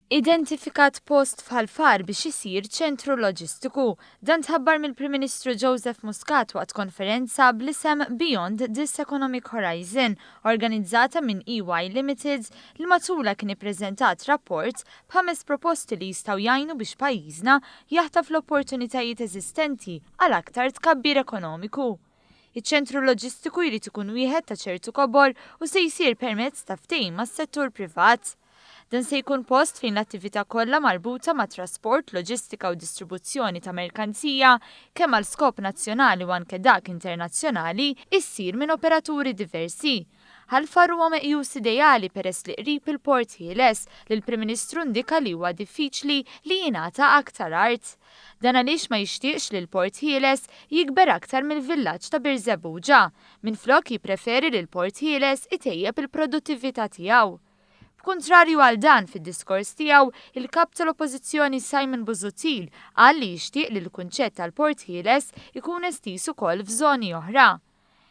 Identifikat post f'Ħal Far biex isir ċentru loġistiku. Dan tħabbar mill-Prim Ministru Joseph Muscat waqt konferenza bl-isem Beyond This Economic Horizon, organizzata minn EY Limited, li matulha kien ippreżentat rapport b'ħames proposti li jistgħu jgħinu biex pajjiżna jaħtaf l-opportunitajiet eżistenti għal aktar tkabbir ekonomiku. Iċ-ċentru loġistiku jrid ikun wieħed ta' ċertu kobor u se jsir permezz ta' ftehim mas-settur privat. Dan se jkun post fejn l-attività kollha marbuta ma' trasport, loġistika u distribuzzjoni ta' merkanzija, kemm għal skop nazzjonali u anke dak internazzjonali, issir minn operaturi diversi. Ħal Far huwa meqjus ideali peress li qrib il-Port Ħieles, li l-Prim Ministru ndika li huwa diffiċli li jingħata aktar art. Dan għaliex ma jixtieqx li l-Port Ħieles jikber aktar mill-villaġġ ta' Birżebbuġa. Minflok jippreferi li l-Port Ħieles itejjeb il-produttività tiegħu. B'kuntrarju għal dan, fid-diskors tiegħu, il-Kap tal-Oppożizzjoni Simon Busuttil qal li jixtieq li l-kunċett tal-Port Ħieles ikun estiż ukoll f'żoni oħra.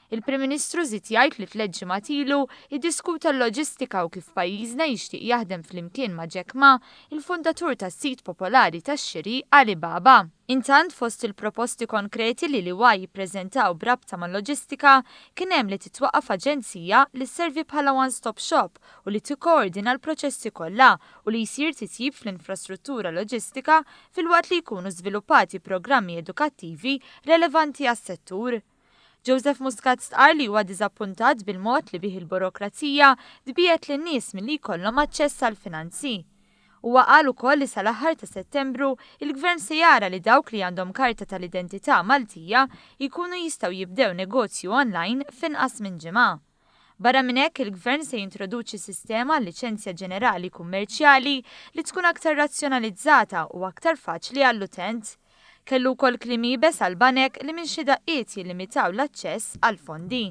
Il-Prim Ministru żied jgħid li tlett ġimgħat ilu iddiskuta l-loġistika u kif pajjiżna jixtieq jaħdem flimkien ma' Jack Ma, il-fundatur tas-sit popolari tax-xiri Alibaba. Intant, fost il-proposti konkreti li l-EY ippreżentaw b'rabta mal-loġistika kien hemm li titwaqqaf aġenzija li sservi bħala one-stop shop u li tikkoordina l-proċessi kollha u li jsir titjib fl-infrastruttura loġistika filwaqt li jkunu żviluppati programmi edukattivi relevanti għas-settur. Joseph Muscat stqarr li huwa diżappuntat bil-mod li bih il-burokrazija tbiegħed lin-nies milli jkollhom aċċess għall-finanzi. Huwa qal ukoll li sal-aħħar ta' Settembru, il-Gvern se jara li dawk li għandhom karta tal-identità Maltija jkunu jistgħu jibdew negozju online f'inqas minn ġimgħa. Barra minn hekk, il-Gvern se jintroduċi sistema għal liċenzja ġenerali kummerċjali li tkun aktar razzjonalizzata u aktar faċli għall-utent. Kellu wkoll kliem iebes għall-banek li minn xi daqqiet jillimitaw l-aċċess għall-fondi.